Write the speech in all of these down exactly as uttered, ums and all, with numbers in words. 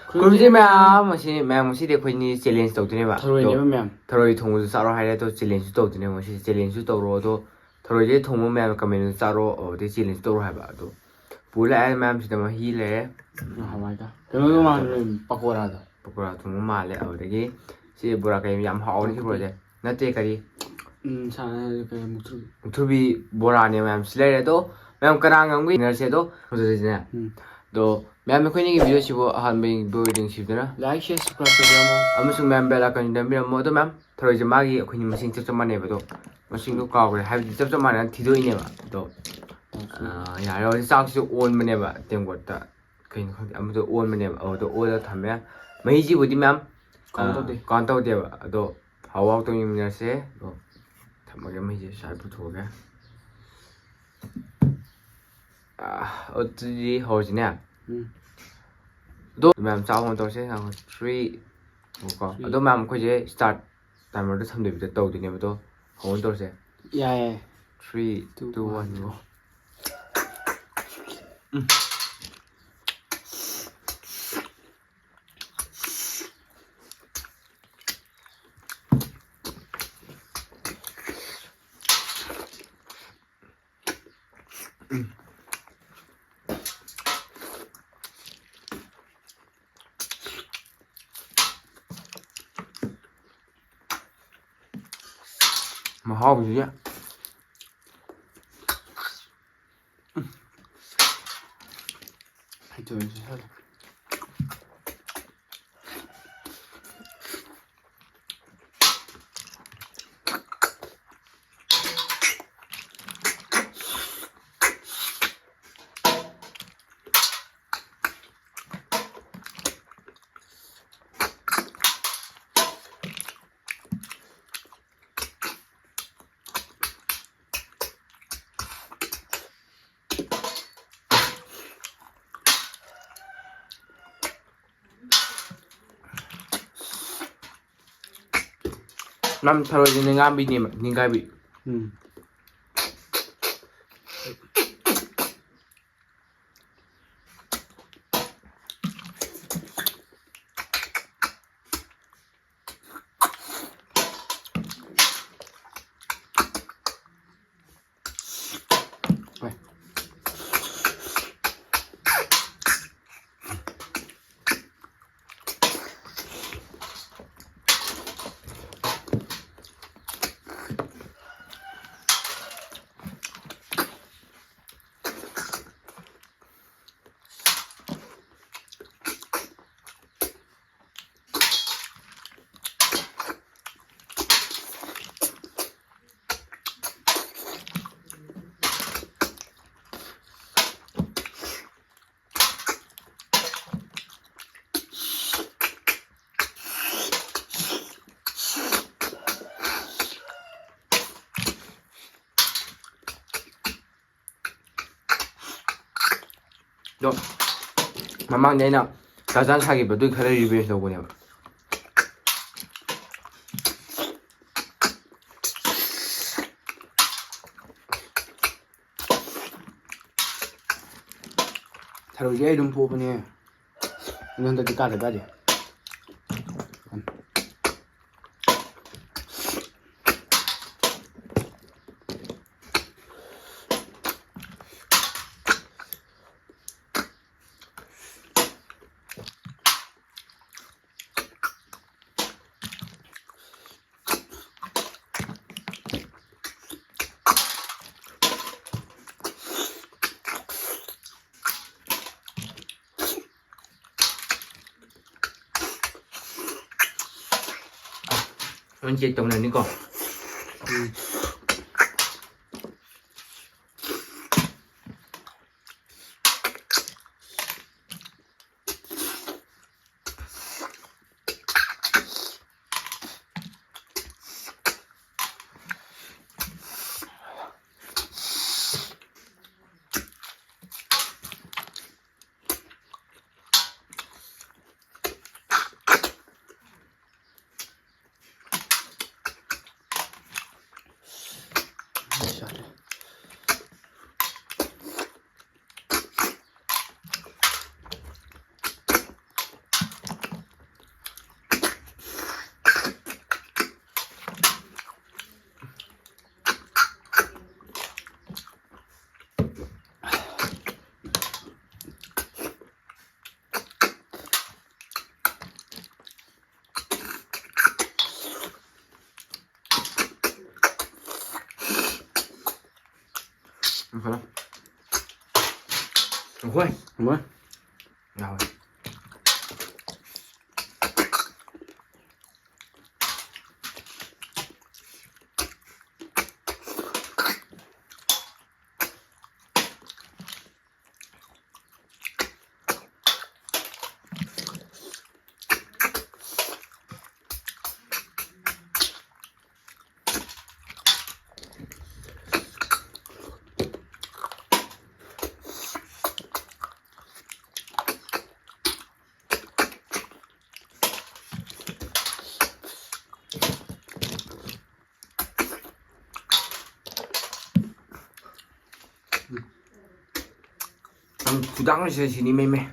ꯈꯨꯔꯨꯝꯖꯩ ꯃꯌꯥꯝ꯫ ꯉꯁꯤ ꯃꯌꯥꯝ, ꯉꯁꯤꯗꯤ ꯑꯩꯈꯣꯏꯅꯤ ꯆꯦꯂꯦꯟꯖ ꯇꯧꯗꯣꯏꯅꯦꯕ꯫ ꯑꯗꯣ ꯊꯔꯣꯏꯅꯦꯕ ꯃꯌꯥꯝ꯫ ꯊꯔꯣꯏ ꯊꯣꯡꯕꯁꯨ ꯆꯥꯔꯣ ꯍꯥꯏꯔꯦ꯫ ꯑꯗꯣ ꯆꯦꯂꯦꯟꯖꯁꯨ ꯇꯧꯗꯣꯏꯅꯦꯕ ꯉꯁꯤꯁꯦ꯫ ꯆꯦꯂꯦꯟꯖꯁꯨ ꯇꯧꯔꯣ꯫ ꯑꯗꯣ ꯊꯔꯣꯏꯁꯦ ꯊꯣꯡꯕ ꯃꯌꯥꯝ ꯀꯃꯦꯟꯗ ꯆꯥꯔꯣ꯫ ꯑꯗꯨꯗꯩ ꯆꯦꯂꯦꯟꯖ ꯇꯧꯔꯣ ꯍꯥꯏꯕ꯫ ꯑꯗꯣ ꯄꯨ ꯂꯥꯛꯑꯦ ꯃꯌꯥꯝꯁꯤꯗ ꯃꯍꯤ ꯂꯩꯔꯦ꯫ ꯍꯋꯥꯏꯒ ꯀꯩꯅꯣꯗꯣ ꯃꯥꯜꯂꯦ, ꯄꯀꯣꯔꯥꯗꯣ꯫ ꯄꯀꯣꯔꯥ ꯊꯣꯡꯕ ꯃꯥꯜꯂꯦ꯫ ꯑꯗꯨꯗꯒꯤ ꯁꯤ ꯕꯣꯔꯥ ꯀꯩ ꯌꯥꯝ ꯍꯥꯎꯔꯅꯤ ꯁꯤ ꯕꯣꯔꯥꯁꯦ꯫ ꯅꯠꯇꯦ, ꯀꯔꯤ? ꯎꯝ, ꯁꯥ-, ꯀꯩ, ꯃꯨꯛꯊ꯭ꯔꯨꯕꯤ꯫ ꯃꯨꯛꯊ꯭ꯔꯨꯕꯤ ꯕꯣꯔꯥꯅꯦ ꯃꯌꯥꯝ ꯁꯤ ꯂꯩꯔꯦ꯫ ꯑꯗꯣ ꯃꯌꯥꯝ ꯀꯅꯥ ꯉꯝꯒꯦ ꯌꯦꯡꯅꯔꯁꯦ꯫ ꯑꯗꯣ ꯍꯧꯖꯤꯛꯁꯤꯅꯦ꯫ ꯎꯝ꯫ ꯑꯗꯣ ꯃꯌꯥꯝ ꯑꯩꯈꯣꯏꯅꯤꯒꯤ ꯚꯤꯗꯤꯑꯣꯁꯤꯕꯨ ꯑꯍꯥꯟꯕ ꯌꯦꯡꯕꯤꯕ ꯑꯣꯏꯔꯗꯤ ꯅꯨꯡꯁꯤꯕꯤꯗꯨꯅ Like, share, subscribe ꯇꯧꯕꯤꯔꯝꯃꯣ꯫ ꯑꯃꯁꯨꯡ ꯃꯌꯥꯝ bell icon ꯅꯝꯕꯤꯔꯝꯃꯣ꯫ ꯑꯗꯣ ꯃꯌꯥꯝ ꯊꯔꯣꯏꯁꯦ ꯃꯥꯒꯤ ꯑꯩꯈꯣꯏꯅꯤ ꯃꯁꯤꯡ ꯆꯞ ꯆꯞ ꯃꯥꯟꯅꯩꯕ꯫ ꯑꯗꯣ ꯃꯁꯤꯡꯗꯣ ꯀꯥꯎꯈ꯭ꯔꯦ, ꯍꯥꯏꯕꯗꯤ ꯆꯞ ꯆꯞ ꯃꯥꯟꯅꯅ ꯊꯤꯗꯣꯛꯏꯅꯦꯕ꯫ ꯑꯗꯣ ꯑꯥ, ꯌꯥꯔꯦ꯫ ꯍꯧꯖꯤꯛ ꯆꯥꯛꯁꯤꯁꯨ ꯑꯣꯟꯕꯅꯦꯕ ꯇꯦꯡꯀꯣꯠꯇ꯫ ꯀꯩꯅꯣ ꯈꯪꯗꯦ, ꯑꯃꯗ ꯑꯣꯟꯕꯅꯦꯕ꯫ ꯑꯗꯨꯗ ꯑꯣꯜꯂ ꯊꯝꯃꯦ꯫ ꯃꯍꯤꯁꯤꯕꯨꯗꯤ ꯃꯌꯥꯝ Count ꯇꯧꯗꯦ꯫ Count ꯇꯧꯗꯦꯕ꯫ ꯑꯗꯣ ꯍꯥꯎ ꯍꯥꯎ ꯇꯧꯃꯤꯟꯅꯔꯁꯦ꯫ ꯑꯗꯣ ꯊꯝꯃꯒꯦ, ꯃꯍꯤꯁꯦ ꯁ꯭ꯋꯥꯏ ꯄꯨꯊꯣꯛꯑꯒꯦ꯫ ꯑꯥ, ꯑꯗꯨꯗꯤ ꯍꯧꯔꯁꯤꯅꯦ꯫ ꯎꯝ꯫ ꯑꯗꯣ ꯃꯌꯥꯝ ꯆꯥꯕ ꯍꯧꯅ ꯇꯧꯔꯁꯦ꯫ ꯉꯥꯏꯈꯣ, three꯫ ꯀꯣ꯫ Three꯫ ꯑꯗꯣ ꯃꯌꯥꯝ ꯑꯩꯈꯣꯏꯁꯦ start timerꯗ ꯊꯝꯗꯕꯤꯗ ꯇꯧꯗꯣꯏꯅꯦꯕ꯫ ꯑꯗꯣ ꯍꯧꯅ ꯇꯧꯔꯁꯦ꯫ ꯌꯥꯏꯌꯦ꯫ Three, Two, two, one, one, go꯫ go꯫ ꯃꯍꯥꯎꯁꯤꯗꯤ꯫ ꯍꯩꯇꯕꯁꯨ ꯁꯥꯠꯂꯦ꯫ ꯅꯝ ꯊꯔꯣꯏꯁꯦ ꯅꯤꯡꯒꯥꯏꯕꯤꯅꯦꯕ, ꯅꯤꯡꯒꯥꯏꯕꯤ꯫ ꯎꯝ꯫ ꯑꯗꯣ ꯃꯃꯥꯡꯗ ꯑꯩꯅ ꯇꯥꯖꯥꯟ ꯁꯥꯈꯤꯕꯗꯨꯒꯤ ꯈꯔ ꯔꯤꯚꯦꯟꯖ ꯂꯧꯕꯅꯦꯕ꯫ ꯊꯔꯣꯏꯁꯦ ꯑꯩ ꯑꯗꯨꯝ ꯄꯣꯛꯄꯅꯦ꯫ ꯑꯗꯣ ꯍꯟꯗꯛꯇꯤ ꯀꯥꯗ ꯀꯥꯗꯦ꯫ ꯂꯣꯏ ꯆꯦꯛ ꯇꯧꯅꯅꯤꯀꯣ꯫ ꯎꯝ꯫ ꯍꯣꯏ꯫ ꯍꯣꯏ꯫ ꯌꯥꯎꯋꯦ꯫ ꯌꯥꯝ ꯈꯨꯗꯥꯡꯁꯦ ꯁꯤꯅꯤ ꯃꯩ ꯃꯩ꯫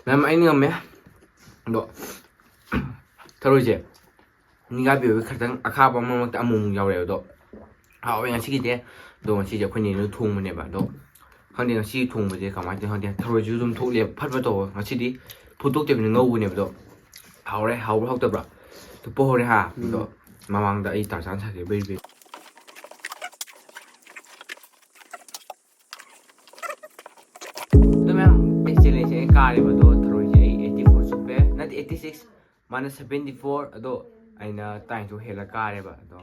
ꯃꯌꯥꯝ ꯑꯩꯅ ꯉꯝꯃꯦ꯫ ꯑꯗꯣ ꯊꯔꯣꯏꯁꯦ ꯅꯤꯡꯒꯥꯕꯤ ꯑꯣꯏꯕ ꯈꯛꯇꯪ ꯑꯈꯥꯕ ꯃꯔꯛ ꯃꯔꯛꯇ ꯑꯃꯨꯛ ꯑꯃꯨꯛ ꯌꯥꯎꯔꯛꯑꯦ꯫ ꯑꯗꯣ ꯍꯥꯎꯋꯦ ꯉꯁꯤꯒꯤꯗꯤ꯫ ꯑꯗꯣ ꯉꯁꯤꯁꯦ ꯑꯩꯈꯣꯏ ꯅꯦꯅ ꯊꯣꯡꯕꯅꯦꯕ꯫ ꯑꯗꯣ ꯈꯪꯗꯦ ꯉꯁꯤ ꯊꯣꯡꯕꯁꯦ ꯀꯃꯥꯏꯅ ꯇꯧꯋꯤ ꯈꯪꯗꯦ, ꯊꯔꯣꯏꯁꯨ ꯑꯗꯨꯝ ꯊꯣꯛꯂꯛꯑꯦ ꯐꯠ ꯐꯠ ꯇꯧꯕ꯫ ꯉꯁꯤꯗꯤ ꯐꯨꯠꯇꯣꯛꯇꯕꯤꯗ ꯉꯧꯕꯅꯦꯕ꯫ ꯑꯗꯣ ꯍꯥꯎꯔꯦ, ꯍꯥꯎꯕ꯭ꯔꯥ ꯍꯥꯎꯇꯕ꯭ꯔꯥ? ꯇꯨꯞꯄ ꯍꯧꯔꯦ ꯍꯥ꯫ ꯑꯗꯣ ꯃꯃꯥꯡꯗ ꯑꯩ ꯇꯥ ꯆꯥꯟ ꯁꯥꯒꯦ ꯕꯩ ꯕꯩ꯫ ꯑꯗꯣ ꯃꯌꯥꯝ ꯑꯩ ꯆꯦꯂꯦꯟꯖꯁꯦ ꯑꯩ ꯀꯥꯔꯦꯕ꯫ ꯑꯗꯣ ꯊꯔꯣꯏꯁꯦ ꯑꯩ eighty four ꯆꯨꯞꯄꯦ, ꯅꯠꯇꯦ, eighty six, ꯃꯥꯅ seventy four꯫ ꯑꯗꯣ ꯑꯩꯅ ꯇꯔꯥꯅꯤꯊꯣꯏ ꯍꯦꯜꯂ ꯀꯥꯔꯦꯕ꯫ ꯑꯗꯣ